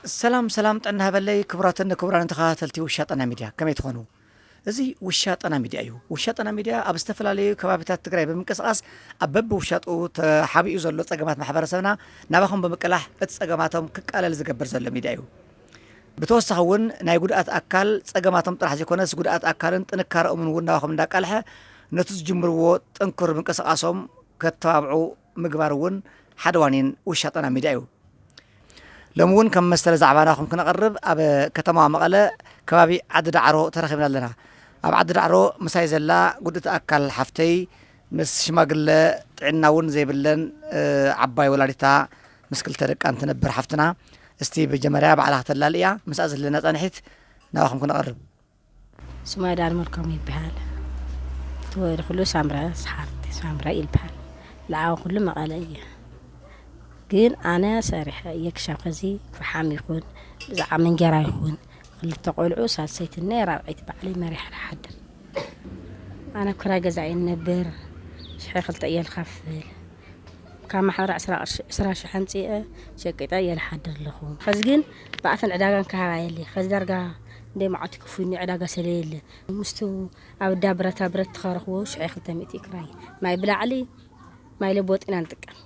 ሰላም ሰላም፣ ጥዕና ሃበለይ ክቡራትን ክቡራን ተኸታተልቲ ውሻጠና ሚድያ፣ ከመይ ትኾኑ? እዚ ውሻጠና ሚድያ እዩ። ውሻጠና ሚድያ ኣብ ዝተፈላለዩ ከባቢታት ትግራይ ብምንቅስቓስ ኣብ በብውሻጡ ተሓቢኡ ዘሎ ጸገማት ማሕበረሰብና ናባኹም ብምቅላሕ እቲ ጸገማቶም ክቃለል ዝገብር ዘሎ ሚድያ እዩ። ብተወሳኺ እውን ናይ ጉድኣት ኣካል ጸገማቶም ጥራሕ ዘይኮነስ ጉድኣት ኣካልን ጥንካረኦምን እውን ናባኹም እንዳቃልሐ ነቲ ዝጅምርዎ ጥንኩር ምንቅስቓሶም ከተባብዑ ምግባር እውን ሓደ ዋኒን ውሻጠና ሚድያ እዩ። ሎሚ እውን ከም መሰለ ዛዕባና ኹም ክነቕርብ ኣብ ከተማ መቐለ ከባቢ ዓዲ ዳዕሮ ተረኺብና ኣለና። ኣብ ዓዲ ዳዕሮ ምሳይ ዘላ ጉድእቲ ኣካል ሓፍተይ ምስ ሽማግለ ጥዕና እውን ዘይብለን ዓባይ ወላዲታ ምስ ክልተ ደቃ እንትነብር ሓፍትና፣ እስቲ መጀመርያ ባዕላ ክተላልያ ምስኣ ዘለና ጻንሒት ናባኹም ክነቕርብ። ስማ ዳን መልኮም ይበሃል። ተወልደ ኩሉ ሳምረ ሰሓርቲ ሳምረ ይልበሃል። ለዓዊ ኩሉ መቐለ እየ። ግን ኣነ ሰሪሐ እየ ክሻብ ከዚ ፍሓም ይኹን ብዛዕባ መንጀራ ይኹን ክልተ ቆልዑ ሳልሰይትነ ራብዐይቲ ባዕለይ መሪሕ ሓድር። ኣነ ኩራይ ገዛ እየ ንነብር። ሽሐ ክልተ እየ ልኸፍል። ካብ ማሕበራ ዕስራ ሽሕ ኣምፂአ ሸቂጠ እየ ልሓድር ኣለኹ። ኸዚ ግን ብኣተን ዕዳጋ እንከሃባ የለ። ኸዚ ዳርጋ እንደ መዓልቲ ክፉኒ ዕዳጋ ሰለ የለ። ምስቱ ኣብ ዳ ብረታ ብረት ትኸረኽዎ ሽሐ ክልተ ሚእቲ ክራይ። ማይ ብላዕሊ ማይ ለቦጥ ኢና ንጥቀም።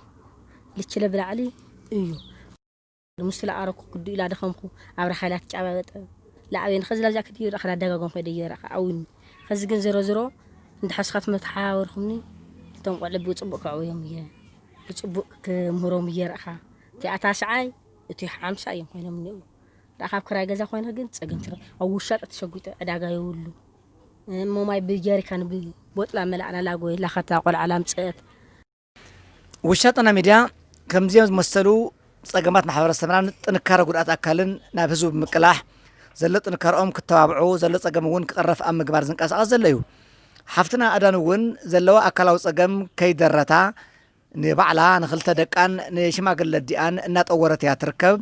ልችለ ብላዕሊ እዩ። ምስቱ ለኣረኩ ክዱ ኢላ ደኸምኩ። ኣብ ረኻላ ትጫባበጠ። ለኣበይን ኸዚ ላብዛ ክድዮ ረኻ ዳዳጋጎም ኸደ እየ ረኻ ኣውኒ። ኸዚ ግን ዝሮ ዝሮ እንድሕር ስኻትኩም ተሓባበርኩምኒ እቶም ቆልዑ ብፅቡቅ ከዕውዮም እየ። ብፅቡቅ ክምህሮም እየ ረኻ። እቲኣ ታሽዓይ እቲ ሓምሳ እዮም ኮይኖም እኒኡ። ደኣ ካብ ክራይ ገዛ ኮይነ ግን ፀገም ትረ ኣብ ውሻጠ ተሸጉጠ ዕዳጋ የብሉ። እሞ ማይ ብጀሪካን ብቦጥላ መላእና ላጎ ላኸታ ቆልዓ ላምፀት። ውሻጠና ሚድያ ከምዚኦም ዝመሰሉ ጸገማት ማሕበረሰብናን ጥንካረ ጉድኣት ኣካልን ናብ ህዝቡ ብምቅላሕ ዘሎ ጥንካረኦም ክተባብዑ ዘሎ ጸገም እውን ክቕረፍ ኣብ ምግባር ዝንቀሳቐስ ዘሎ እዩ። ሓፍትና ኣዳን እውን ዘለዋ ኣካላዊ ጸገም ከይደረታ ንባዕላ ንኽልተ ደቃን ንሽማግለ ኣዲኣን እናጠወረት እያ ትርከብ።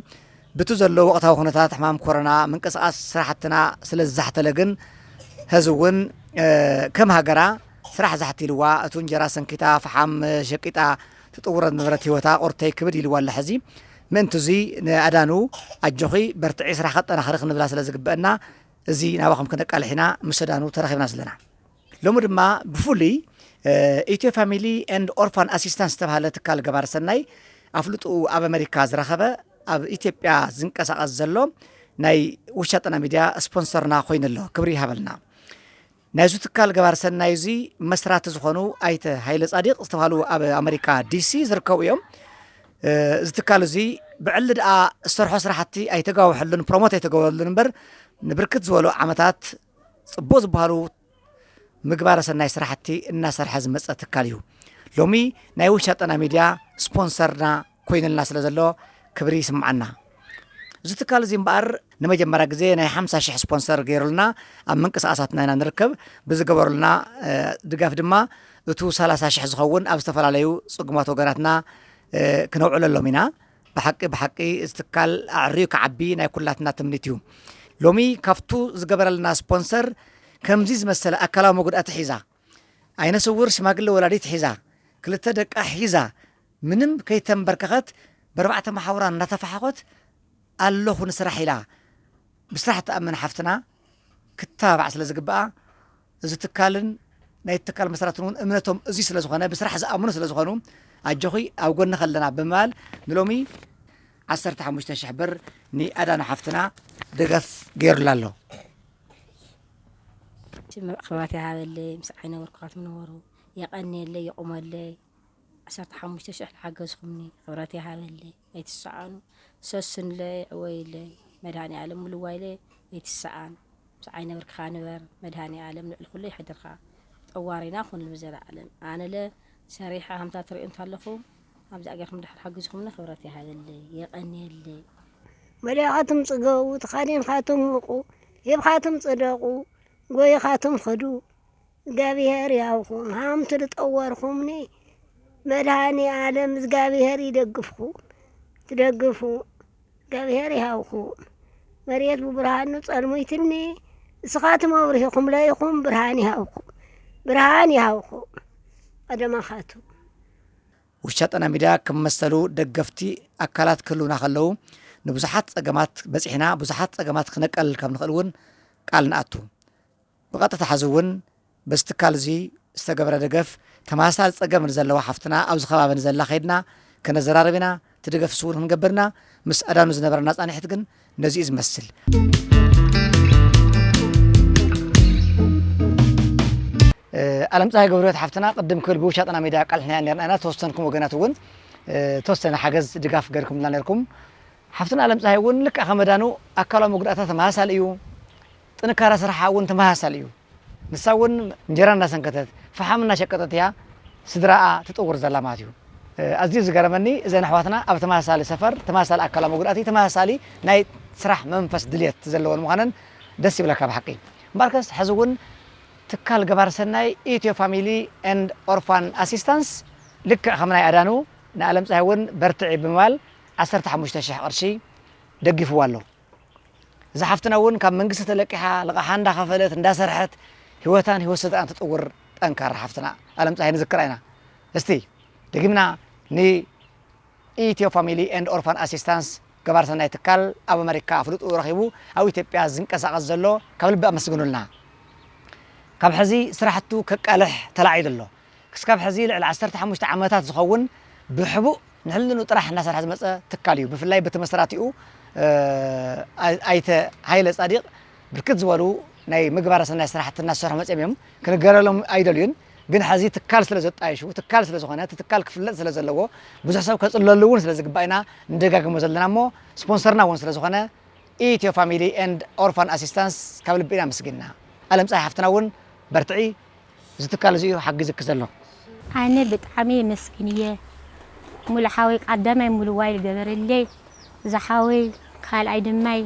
ብቲ ዘሎ ወቕታዊ ኩነታት ሕማም ኮሮና ምንቅስቓስ ስራሕትና ስለ ዝዛሕተለ ግን ሕዚ እውን ከም ሃገራ ስራሕ ዛሕት ኢልዋ፣ እቱ እንጀራ ሰንኪታ፣ ፈሓም ሸቂጣ ትጥውሮ ዝነበረት ህይወታ ቁርተይ ክብድ ኢልዋ ኣላ። ሕዚ ምእንቲ እዙይ ንኣዳኑ ኣጆኺ በርትዒ ስራሕ ከጠናኽሪ ክንብላ ስለ ዝግበአና እዚ ናባኹም ክነቃልሕ ኢና ምስ ኣዳኑ ተረኺብና ዘለና። ሎሚ ድማ ብፍሉይ ኢትዮ ፋሚሊ ኤንድ ኦርፋን ኣሲስታንስ ዝተባሃለ ትካል ገባር ሰናይ ኣፍልጥኡ ኣብ ኣመሪካ ዝረኸበ ኣብ ኢትዮጵያ ዝንቀሳቐስ ዘሎ ናይ ውሻጠና ሚድያ ስፖንሰርና ኮይኑ ኣሎ። ክብሪ ይሃበልና። ናይዚ ትካል ገባር ሰናይ እዚ መስራቲ ዝኾኑ ኣይተ ሃይለ ጻዲቕ ዝተባሃሉ ኣብ ኣመሪካ ዲሲ ዝርከቡ እዮም። እዚ ትካል እዚ ብዕሊ ደኣ ዝሰርሖ ስራሕቲ ኣይተጋውሐሉን ፕሮሞት ኣይተገበረሉን እምበር ንብርክት ዝበሉ ዓመታት ጽቡቕ ዝበሃሉ ምግባረ ሰናይ ስራሕቲ እናሰርሐ ዝመፀ ትካል እዩ። ሎሚ ናይ ውሻጠና ሚድያ ስፖንሰርና ኮይኑልና ስለ ዘሎ ክብሪ ይስምዓና። እዚ ትካል እዚ እምበኣር ንመጀመርያ ግዜ ናይ ሓምሳ ሽሕ ስፖንሰር ገይሩልና ኣብ ምንቅስቃሳትና ኢና ንርከብ። ብዝገበሩልና ድጋፍ ድማ እቱ ሰላሳ ሽሕ ዝኸውን ኣብ ዝተፈላለዩ ፅጉማት ወገናትና ክነውዕለሎም ኢና። ብሓቂ ብሓቂ እዚ ትካል ኣዕርዩ ክዓቢ ናይ ኩላትና ትምኒት እዩ። ሎሚ ካብቱ ዝገበረልና ስፖንሰር ከምዚ ዝመሰለ ኣካላዊ መጉዳእቲ ሒዛ፣ ዓይነ ስውር ሽማግለ ወላዲት ሒዛ፣ ክልተ ደቃ ሒዛ፣ ምንም ከይተንበርከኸት ብኣርባዕተ መሓውራ እናተፋሓኾት ኣለኹ ንስራሕ ኢላ ብስራሕ ትኣምን ሓፍትና ክተባባዕ ስለ ዝግብኣ እዚ ትካልን ናይ ትካል መስራትን እውን እምነቶም እዚ ስለ ዝኾነ ብስራሕ ዝኣምኑ ስለ ዝኾኑ ኣጆኺ ኣብ ጎንኺ ኣለና ብምባል ንሎሚ ዓሰርተ ሓሙሽተ ሽሕ ብር ንኣዳነ ሓፍትና ደገፍ ገይሩላ ኣሎ። ክብረት ይሃበለይ ምስ ዓይነ ወርቅኻት ምነበሩ የቐንየለይ የቑመለይ። ዓሰርተ ሓሙሽተ ሽሕ ዝሓገዝኩምኒ ክብረት ይሃበለይ ኣይትሰኣኑ። ሰስንለይ ዕወይለይ መድሃኒ ኣለም ምልዋይለይ ኣይትሰኣን። ምስ ዓይነ ብርክኻ ንበር መድሃኒ ኣለም ልዕሊ ኩሉ ይሕድርካ። ጠዋሪና ኩን ልምዘለዓለም ኣነለ ሰሪሐ ሃምታ ትሪኡ እንታለኹም ኣብዛ ገርኩም ድሕር ሓግዝኩምኒ ክብረት ይሃበለይ የቐንየለይ። መሊኻትም ጽገቡ ተኻዲንኻትም ውቁ ሂብኻትም ጽደቁ ጎይኻትም ኸዱ እግዚኣብሔር ያውኹም ሃምቲ ዝጠወርኹምኒ መድሃኒ ኣለም እግዚኣብሔር ይደግፍኹም ትደግፉ እግዚኣብሔር ይሃውኹም መሬት ብብርሃኑ ጸልሙይትኒ እስኻትም ኣውሪሂኹም ለይኹም ብርሃን ይሃውኹም ብርሃን ይሃውኹም ኣደማኻቱ ውሻጠና ሚድያ ከም መሰሉ ደገፍቲ ኣካላት ክህልውና ከለዉ ንብዙሓት ጸገማት በጺሕና፣ ብዙሓት ጸገማት ክነቀልል ከም ንኽእል እውን ቃል ንኣቱ። ብቐጥታ ሕዚ እውን በዚ ትካል እዚ ዝተገብረ ደገፍ ተመሳሳሊ ጸገም ንዘለዋ ሓፍትና ኣብዚ ከባቢ ንዘላ ከይድና ከነዘራርብ ኢና። እቲ ደገፍ ንሱ እውን ክንገብር ኢና። ምስ ኣዳኑ ዝነበረና ጻንሒት ግን ነዚ እዩ ዝመስል። እ፣ ኣለም ፀሃይ ገብረህይወት ሓፍትና ቅድም ክብል ብውሻጥና ሜድያ ኣቃልሕናያ ነርና ኢና። ተወሰንኩም ወገናት እውን፣ እ፣ ተወሰነ ሓገዝ ድጋፍ ገርኩምልና ነርኩም። ሓፍትና ኣለም ፀሃይ እውን ልክዕ ከም ኣዳኑ ኣካላዊ መጉዳእታ ተመሳሳሊ እዩ። ጥንካረ ስርሓ እውን ተመሳሳሊ እዩ። ንሳ እውን እንጀራ እናሰንከተት፣ ፈሓም እናሸቀጠት እያ ስድራኣ ትጥውር ዘላ ማለት እዩ። እ፣ ኣዝዩ ዝገረመኒ እዘን ኣሕዋትና ኣብ ተመሳሳሊ ሰፈር፣ ተመሳሳሊ ኣካላዊ መጉዳእቲ፣ ተመሳሳሊ ናይ ስራሕ መንፈስ ድልየት ዘለወን ምዃነን ደስ ይብለካ ብሓቂ። እምበኣርከስ ሕዚ እውን ትካል ገባር ሰናይ ኢትዮ ፋሚሊ ኤንድ ኦርፋን ኣሲስታንስ ልክዕ ከም ናይ ኣዳኑ ንኣለም ፀሃይ እውን በርትዒ ብምባል ዓሰርተ ሓሙሽተ ሽሕ ቅርሺ ደጊፍዋ ኣሎ። እዛ ሓፍትና እውን ካብ መንግስቲ ተለቂሓ ልቓሓ እንዳኸፈለት እንዳሰርሐት ህይወታን ህይወት ስድራኣን ትጥውር ጠንካራ ሓፍትና ኣለም ፀሃይ ንዝክራ ኢና። እስቲ ደጊምና ንኢትዮ ፋሚሊ ኤንድ ኦርፋን ኣሲስታንስ ገባር ሰናይ ትካል ኣብ ኣመሪካ ኣፍልጥኡ ረኺቡ ኣብ ኢትዮጵያ ዝንቀሳቐስ ዘሎ ካብ ልቢ ኣመስግኑልና። ካብ ሕዚ ስራሕቱ ከቃልሕ ተላዒሉ ኣሎ። ክስካብ ሕዚ ልዕሊ ዓሰርተ ሓሙሽተ ዓመታት ዝኸውን ብሕቡእ ንሕልንኡ ጥራሕ እናሰርሐ ዝመፀ ትካል እዩ። ብፍላይ በቲ መስራቲኡ፣ እ፣ ኣይ-፣ ኣይተ ሃይለ ጻዲቕ ብርክት ዝበሉ ናይ ምግባረ ሰናይ ስራሕቲ እናሰርሑ መፅኦም እዮም። ክንገረሎም ኣይደልዩን። ግን ሕዚ ትካል ስለ ዘጣየሹ፣ ትካል ስለ ዝኾነ፣ እቲ ትካል ክፍለጥ ስለ ዘለዎ፣ ብዙሕ ሰብ ከፅለሉ እውን ስለ ዝግባእ ኢና ንደጋግሞ ዘለና እሞ፣ ስፖንሰርና እውን ስለ ዝኾነ፣ ኢትዮ ፋሚሊ ኤንድ ኦርፋን ኣሲስታንስ ካብ ልቢ ኢና ኣመስጊንና። ኣለም ፀሃይ ሓፍትና እውን በርትዒ፣ እዚ ትካል እዚ እዩ ሓጊዝኪ ዘሎ። ኣነ ብጣዕሚ የመስግን እየ። ሙሉ ሓወይ ቀዳማይ ሙሉ ዋይ ዝገበረለይ፣ ዝሓወይ ካልኣይ ድማይ፣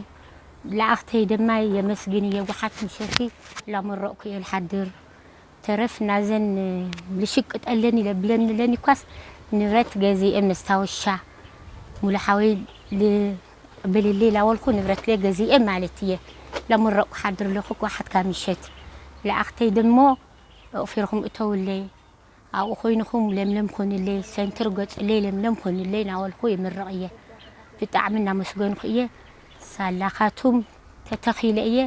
ለኣኽተይ ድማይ የመስግን እየ። ጓሓት ምሸቲ ላመረቕኩ እየ ልሓድር። ተረፍ ናዘን ልሽቅጠለኒ ለብለኒ ለኒ እኳስ ንብረት ገዚኤ መስታወሻ ሙሉ ሓወይ ልብልለይ ላወልኩ ንብረት ለይ ገዚኤ ማለት እየ። ላመረቕኩ ሓድር ለኹ ጓሓት ካብ ምሸት። ለኣኽተይ ደሞ ኣቕፊርኩም እተውለይ። ኣብኡ ኮይንኹም ለምለም ኮንለይ፣ ሰንትር ገጽለይ ለምለም ኮንለይ ናበልኩ ይምርቕ እየ። ብጣዕሚ እናመስገንኩ እየ። ሳላኻቱም ተተኺለ እየ።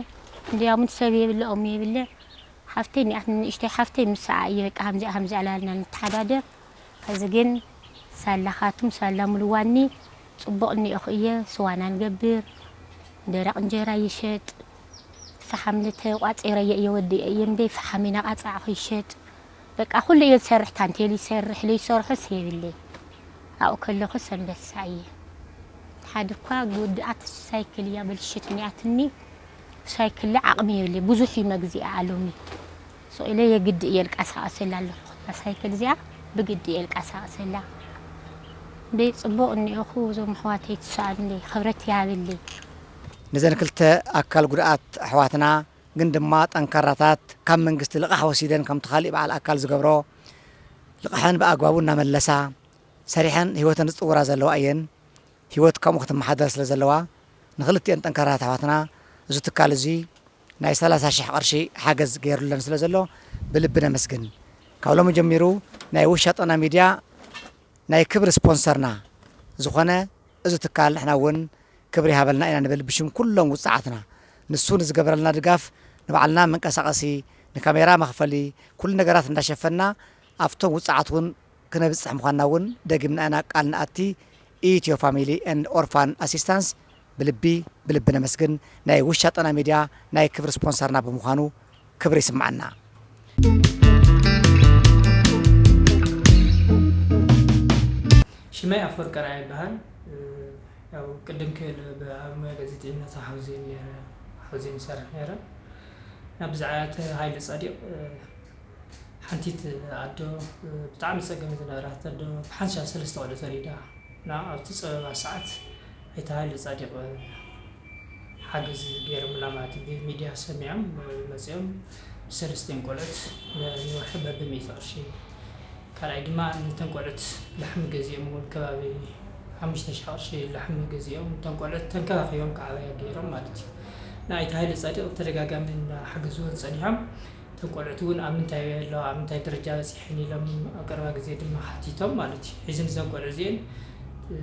እንዲያውም ሰብ የብለ፣ ኦም የብለ። ሓፍተይ እኒኣት ንእሽተይ ሓፍተይ ምስኣ እየ በቃ ከምዚኣ ከምዚኣ ላልና ንተሓዳደር። ሕዚ ግን ሳላኻቱም ሳላ ሙሉዋኒ ጽቡቕ እኒኦኹ እየ። ስዋና ንገብር፣ ደረቕ እንጀራ ይሸጥ፣ ፈሓም ተቋጺረ እየ፣ እየ ወዲኤ እየ እምበይ፣ ፈሓም እናቓጻዕኹ ይሸጥ። በቃ ኩሉ እየ ዝሰርሕ፣ ታንቴል ይሰርሕ፣ ለይሰርሖስ የብለይ። ኣብኡ ከለኹስ ኣንበሳ እየ። ሓደ እኳ ዝወድኣት ሳይክል እያ፣ ብልሽት እኒኣትኒ። ሳይክል ዓቕሚ የብለይ፣ ብዙሕ እዩ መግዚኣ ኣሎሚ። ስቕ ኢለ የግዲ እየ ልቀሳቐሰላ ኣለኹ። እታ ሳይክል እዚኣ ብግዲ እየ ልቀሳቐሰላ። እምበይ ጽቡቕ እኒኦኹ፣ እዞም ኣሕዋተይ ትሰኣኑለይ፣ ክብረት ይሃበለይ። ነዘን ክልተ ኣካል ጉድኣት ኣሕዋትና ግን ድማ ጠንካራታት፣ ካብ መንግስቲ ልቓሕ ወሲደን ከምቲ ካሊእ በዓል ኣካል ዝገብሮ ልቓሐን ብኣግባቡ እናመለሳ ሰሪሐን ህይወተን ዝጥውራ ዘለዋ እየን። ህይወት ከምኡ ክትመሓደር ስለ ዘለዋ ንክልቲኤን ጠንካራታት ኣሕዋትና እዚ ትካል እዚ ናይ ሰላሳ ሽሕ ቅርሺ ሓገዝ ገይሩለን ስለ ዘሎ ብልቢ ነመስግን። ካብ ሎሚ ጀሚሩ ናይ ውሻ ጠና ሚድያ ናይ ክብሪ ስፖንሰርና ዝኾነ እዚ ትካል ንሕና እውን ክብሪ ይሃበልና ኢና ንብል ብሽም ኩሎም ውፅዓትና። ንሱ ንዝገበረልና ድጋፍ ንባዕልና መንቀሳቐሲ፣ ንካሜራ መኽፈሊ፣ ኩሉ ነገራት እንዳሸፈንና ኣብቶም ውፅዓት እውን ክነብፅሕ ምዃንና እውን ደጊምና ኢና ቃል ንኣቲ። ኢትዮ ፋሚሊ ኤንድ ኦርፋን ኣሲስታንስ ብልቢ ብልቢ ነመስግን። ናይ ውሻ ጠና ሚድያ ናይ ክብሪ ስፖንሰርና ብምዃኑ ክብሪ ይስምዓና። ሽመይ ኣፈወርቂ ኣርኣያ ይበሃል። ያው ቅድም ክብል ኣብ ሙያ ጋዜጠኝነት ሓውዜን ነይረ፣ ሓውዜን ይሰርሕ ነይረ። ናብ ብዛዕባ እቲ ሃይለ ጻዲቕ ሓንቲት ኣዶ፣ ብጣዕሚ ጸገም ዝነበራት ኣዶ፣ ብሓንሻ ሰለስተ ቆልዑ ተወሊዳ። እና ኣብቲ ጸበባ ሰዓት ኣይተ ሃይለ ጻዲቕ ሓገዝ ገይሮምላ ማለት እዩ። ብሚድያ ሰሚዖም መጺኦም ብሰለስቲኤን ቆልዑት ንወርሒ በብሚእቲ ቅርሺ፣ ካልኣይ ድማ ነተን ቆልዑት ላሕሚ ገዚኦም እውን ከባቢ ሓሙሽተ ሽሕ ቅርሺ ላሕሚ ገዚኦም ነተን ቆልዑት ተንከባኺቦም ክዓበያ ገይሮም ማለት እዩ። ንኣይተ ሃይለ ጻዲቕ ብተደጋጋሚ እንዳሓገዝዎን ጸኒሖም። እተን ቆልዑት እውን ኣብ ምንታይ ኣለዋ፣ ኣብ ምንታይ ደረጃ በጺሐን ኢሎም ኣብ ቀረባ ግዜ ድማ ሓቲቶም ማለት እዩ። ሕዚ ንዘን ቆልዑ እዚኤን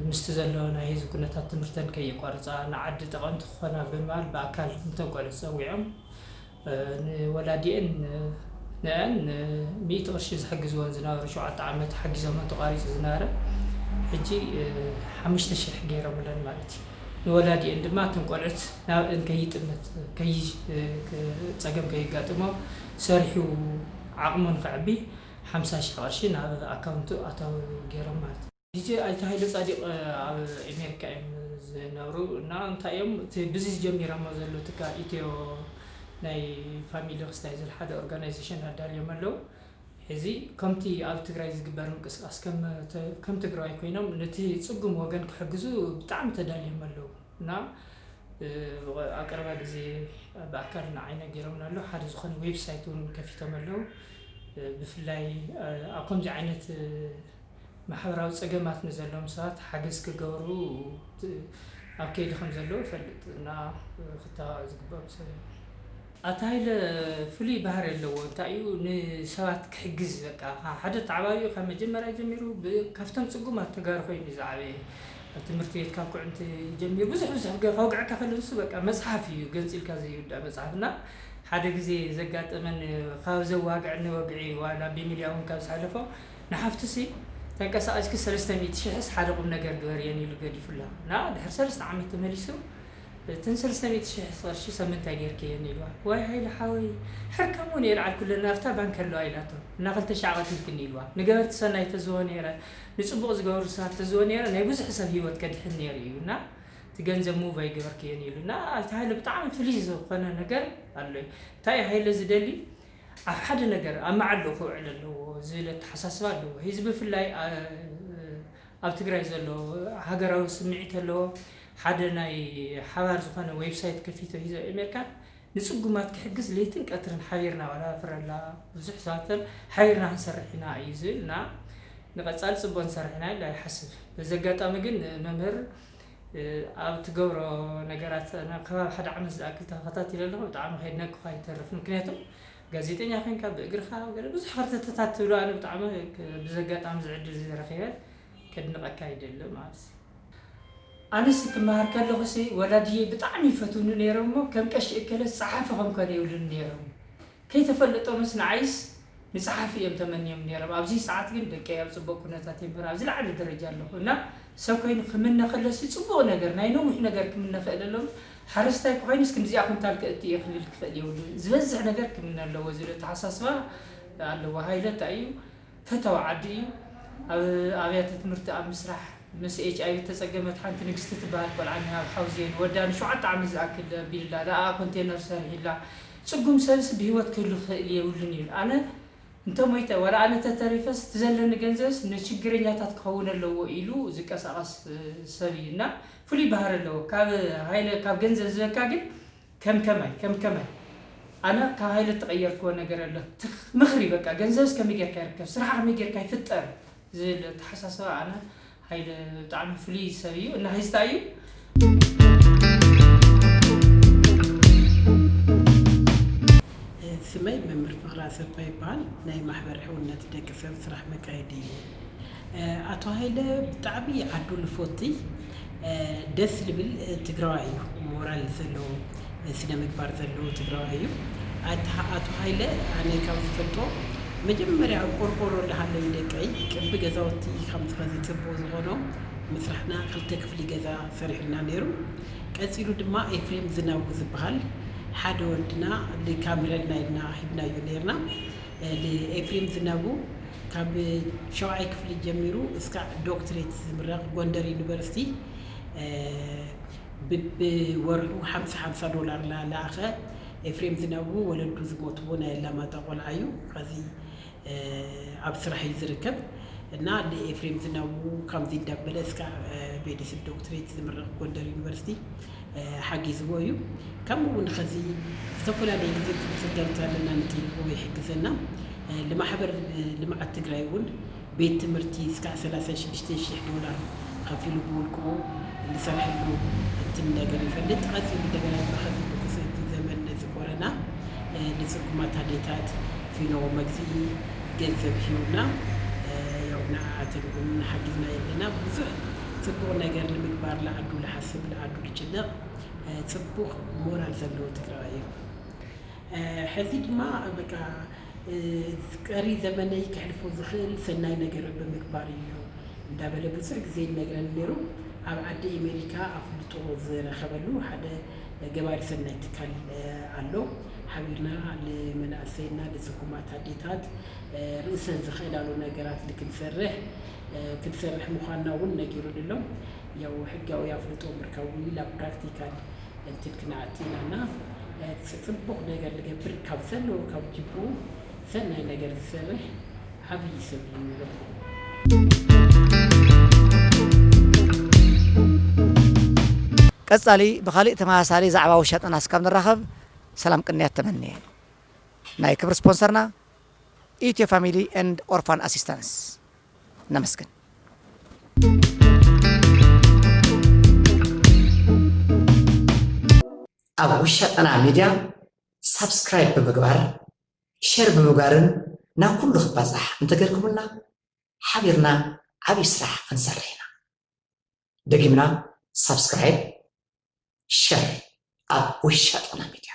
ምስቲ ዘሎ ናይ ህዝቢ ኩነታት ትምህርተን ከየቋርፃ ንዓዲ ጠቐምቲ ክኾና ብምባል ብኣካል እንተን ቆልዑ ፀዊዖም ንወላዲኤን ንአን ሚእቲ ቅርሺ ዝሕግዝወን ዝነበሩ ሸውዓተ ዓመት ሓጊዞመን ተቋሪፁ ዝነበረ ሕጂ ሓሙሽተ ሽሕ ገይሮምለን ማለት እዩ። ንወላዲኤን ድማ እተን ቆልዑት ናብአን ከይጥመት ከይ ፀገም ከየጋጥሞ ሰሪሑ ዓቕሙ ንክዕቢ ሓምሳ ሽሕ ቅርሺ ናብ ኣካውንቱ ኣታዊ ገይሮም ማለት እዩ። ዲጄ ኣይተ ሃይለ ጻዲቕ ኣብ ኣሜሪካ እዮም ዝነብሩ እና እንታይ እዮም እቲ ብዚ ጀሚሮሞ ዘሎ ትካል ኢትዮ ናይ ፋሚሊ ክስታይ ዝብል ሓደ ኦርጋናይዜሽን ኣዳልዮም ኣለዉ። ሕዚ ከምቲ ኣብ ትግራይ ዝግበር ምንቅስቃስ ከም ትግራዋይ ኮይኖም ነቲ ጽጉም ወገን ክሕግዙ ብጣዕሚ ተዳልዮም ኣለዉ እና ኣብ ቀረባ ግዜ ብኣካል ንዓይ ነጊሮምና ኣለዉ። ሓደ ዝኾነ ዌብሳይት እውን ከፊቶም ኣለዉ። ብፍላይ ኣብ ከምዚ ዓይነት ማሕበራዊ ጸገማት ንዘለዎም ሰባት ሓገዝ ክገብሩ ኣብ ከይዲ ከም ዘለዉ እፈልጥ እና ክተባባዕ ዝግብኦም ሰብ እዮም። ኣቶ ሃይለ ፍሉይ ባህሪ ኣለዎ። እንታይ እዩ ንሰባት ክሕግዝ በቃ ሓደ ተዓባቢኡ ካብ መጀመርያ ጀሚሩ ካብቶም ጽጉማት ተጋሩ ኮይኑ እዩ ዝዓበየ። ኣብ ትምህርቲ ቤት ካብ ኩዕንቲ ጀሚሩ ብዙሕ ብዙሕ ከውግዐካ ከሎ ንሱ በቃ መጽሓፍ እዩ ገንጺልካ ዘይውዳእ መጽሓፍ እና ሓደ ግዜ ዘጋጠመን ካብ ዘዋግዐኒ ወግዒ ዋላ ቢሚልያ እውን ካብ ዝሓለፎ ንሓፍቱሲ ተንቀሳቒስኪ ሰለስተ ሚእቲ ሽሕስ ሓደ ቁም ነገር ግበርየን ኢሉ ገዲፉላ እና ድሕሪ ሰለስተ ዓመት ተመሊሱ እተን ሰለስተ ሚእቲ ሽሕ ቅርሺ ሰብ ምንታይ ጌርክየን ኢልዋ። ዋይ ሃይለ ሓወይ ሕርካሞ ነይረ ዓልኩለና ኣብታ ባንክ ኣለዋ ኢላቶ እና ክልተ ሻዕ ቀቲልክኒ ኢልዋ። ንገበርቲ ሰናይ ተዝቦ ነይረ ንፅቡቕ ዝገብሩ ሰባት ተዝቦ ነይረ ናይ ብዙሕ ሰብ ህይወት ከድሕን ነይሩ እዩ እና እቲ ገንዘብ ሙቭ ኣይገበርክየን ኢሉ እና ኣብቲ ሃይለ ብጣዕሚ ፍልይ ዝኾነ ነገር ኣሎ። እንታይ ሃይለ ዝደሊ ኣብ ሓደ ነገር ኣብ መዓልኡ ክውዕል ኣለዎ ዝብል ኣተሓሳስባ ኣለዎ። ህዝቢ ብፍላይ ኣብ ትግራይ ዘሎ ሃገራዊ ስምዒት ኣለዎ። ሓደ ናይ ሓባር ዝኾነ ዌብሳይት ከፊቱ ሂዞ ኣሜሪካ ንፅጉማት ክሕግዝ ለይትን ቀትርን ሓቢርና ዋላ ፍረላ ብዙሕ ሰባተን ሓቢርና ክንሰርሕ ኢና እዩ ዝብል እና ንቐፃሊ ፅቡቅ ንሰርሕ ኢና ኢለ ይሓስብ። በዚ ኣጋጣሚ ግን መምህር ኣብ ትገብሮ ነገራት ከባቢ ሓደ ዓመት ዝኣክል ተኸታቲለ ኣለኹ። ብጣዕሚ ከድነቅኻ ይተርፍ። ምክንያቱ ጋዜጠኛ ኮይንካ ብእግርኻ ገለ ብዙሕ ከርተተታት ትብሎ ኣነ ብጣዕሚ ብዘጋጣሚ ዝዕድል ዝረኺበ ከድንቐካ ይደሊ ማለት እዩ። ኣነስ ክመሃር ከለኹሲ ወላድየይ ብጣዕሚ ይፈትውኒ ነይሮም እሞ ከም ቀሺ እከለስ ጸሓፊ ከምኮነ ይብሉኒ ነይሮም። ከይተፈለጦምስ ንዓይስ ንጸሓፊ እዮም ተመንዮም ነይሮም። ኣብዚ ሰዓት ግን ደቀይ ኣብ ጽቡቕ ኩነታት እዮም፣ ኣብዚ ላዕሊ ደረጃ ኣለኹ እና ሰብ ኮይኑ ክምነ ከለሲ ጽቡቕ ነገር ናይ ነዊሕ ነገር ክምነ ክእል ኣለኹ። ሓረስታይ ክኮይንስ ክንዚኣ ኩንታል ክእቲ እየ ክብል ክኽእል የብሉን። ዝበዝሕ ነገር ክምነ ኣለዎ ዝብል ኣተሓሳስባ ኣለዎ። ሃይለ እንታይ እዩ ፈታዊ ዓዲ እዩ። ኣብ ኣብያተ ትምህርቲ ኣብ ምስራሕ ምስ ኤች ኣይ ቪ ተጸገመት ሓንቲ ንግስቲ ትበሃል ቆልዓ እኒሃ ኣብ ሓውዜን ወዳ ንሸውዓተ ዓመት ዝኣክል ኣቢልላ ደኣ ኮንቴነር ሰሪሒላ ጽጉም ሰብስ ብህይወት ክህሉ ክኽእል የብሉን እዩ ኣነ እንተ ሞይተ ዋላ ኣነ ተተሪፈስ እቲ ዘለኒ ገንዘብስ ንችግረኛታት ክኸውን ኣለዎ ኢሉ ዝቀሳቐስ ሰብ እዩ እና ፍሉይ ባህሪ ኣለዎ ካብ ሃይለ ካብ ገንዘብ ዝበካ ግን ከም ከማይ ከም ከማይ ኣነ ካብ ሃይለ እተቐየርክዎ ነገር ኣሎ ምኽሪ በቃ ገንዘብስ ከመይ ጌርካ ይርከብ ስራሕ ከመይ ጌርካ ይፍጠር ዝብል ኣተሓሳስባ ኣነ ሃይለ ብጣዕሚ ፍሉይ ሰብ እዩ እና ሂዝታ እዩ። ስመይ መምህር ፍቕራ ኣሰፋ ይበሃል። ናይ ማሕበር ሕውነት ደቂ ሰብ ስራሕ መካየዲ እየ። ኣቶ ሃይለ ብጣዕሚ ዓዱ ልፎቲ ደስ ልብል ትግራዋይ እዩ። ሞራል ዘለዎ ስነ ምግባር ዘለዎ ትግራዋይ እዩ። ኣቶ ሃይለ ኣነ ካብ ዝፈልጦ መጀመርያ ኣብ ቆርቆሮ እንዳሃለዩ ደቀይ ቅቢ ገዛውቲ ከምዚ ከዚ ፅቡቕ ዝኾኖ ምስራሕና ክልተ ክፍሊ ገዛ ሰሪሑልና ነይሩ። ቀፂሉ ድማ ኤፍሬም ዝናቡ ዝበሃል ሓደ ወድና ልካም ይረድና ኢልና ሂብናዮ ነይርና። ኤፍሬም ዝናቡ ካብ ሸውዓይ ክፍሊ ጀሚሩ እስካዕ ዶክትሬት ዝምረቕ ጎንደር ዩኒቨርሲቲ ብወርሑ ሓምሳ ሓምሳ ዶላር እናለኣኸ ኤፍሬም ዝናቡ ወለዱ ዝሞትዎ ናይ ኣላማጣ ቆልዓ እዩ። ከዚ ኣብ ስራሕ እዩ ዝርከብ እና ንኤፍሬም ዝናቡ ከምዚ እንዳበለ እስካ ቤዲስን ዶክትሬት ዝምረቕ ጎንደር ዩኒቨርሲቲ ሓጊዝዎ እዩ። ከምኡ እውን ኸዚ ዝተፈላለዩ ግዜ ክንስደምት ኣለና ንጥይቆ ይሕግዘና ንማሕበር ልምዓት ትግራይ እውን ቤት ትምህርቲ እስካዕ ሰላሳ ሽዱሽተ ሽሕ ዶላር ከፊሉ ብውልቅኡ ዝሰርሐሉ እንትን ነገር ይፈልጥ። ቀፂሉ እንደገና ድማ ኸዚ ብክሰቲ ዘመን ነዚ ኮረና ንፅጉማት ኣዴታት ፊኖ መግዝኢ ገንዘብ ሂቡና ያው ንዓኣተን እውን ሓጊዝና የለና ብዙሕ ጽቡቕ ነገር ንምግባር ለዓዱ ለሓስብ ለዓዱ ልጭነቕ፣ እ፣ ጽቡቕ ሞራል ዘለዎ ትግራዋይ እዩ። እ፣ ሕዚ ድማ በቃ፣ እ፣ ቀሪ ዘመነይ ከሕልፎ ዝኽእል ሰናይ ነገር ብምግባር እዩ እንዳበለ ብዙሕ ግዜ ይነግረኒ ነይሩ። ኣብ ዓዲ ኣሜሪካ ኣፍልጦ ዝረኸበሉ ሓደ ገባሪ ሰናይ ትካል፣ እ፣ ኣሎ። ሓቢርና ንመናእሰይና ንጽጉማት ኣዴታት፣ እ፣ ርእሰን ዝኽእላሉ ነገራት ንክንሰርሕ፣ እ፣ ክንሰርሕ ምዃንና እውን ነጊሩኒ ኣሎ። ያው ሕጋዊ ኣፍልጦ ምርካቡ ኢላ ፕራክቲካል እንትን ክንኣቲ ኢና እና፣ እ፣ ጽ-፣ ጽቡቕ ነገር ዝገብር ካብ ዘለዎ ካብ ጅብኡ ሰናይ ነገር ዝሰርሕ ዓብዪ ሰብ እዩ ንብሎ። ቀጻሊ ብኻሊእ ተመሳሳሊ ዛዕባ ውሻ ጠና እስካብ ንራኸብ ሰላም ቅንያት ተመንየ። ናይ ክብሪ ስፖንሰርና ኢትዮ ፋሚሊ ኤንድ ኦርፋን ኣሲስታንስ ነመስግን። ኣብ ውሻ ጠና ሚድያ ሳብስክራይብ ብምግባር፣ ሸር ብምግባርን ናብ ኩሉ ክባዛሕ እንተገርኩምልና ሓቢርና ዓብዪ ስራሕ ክንሰርሕ ኢና። ደጊምና ሳብስክራይብ፣ ሸር ኣብ ውሻ ጠና ሚድያ።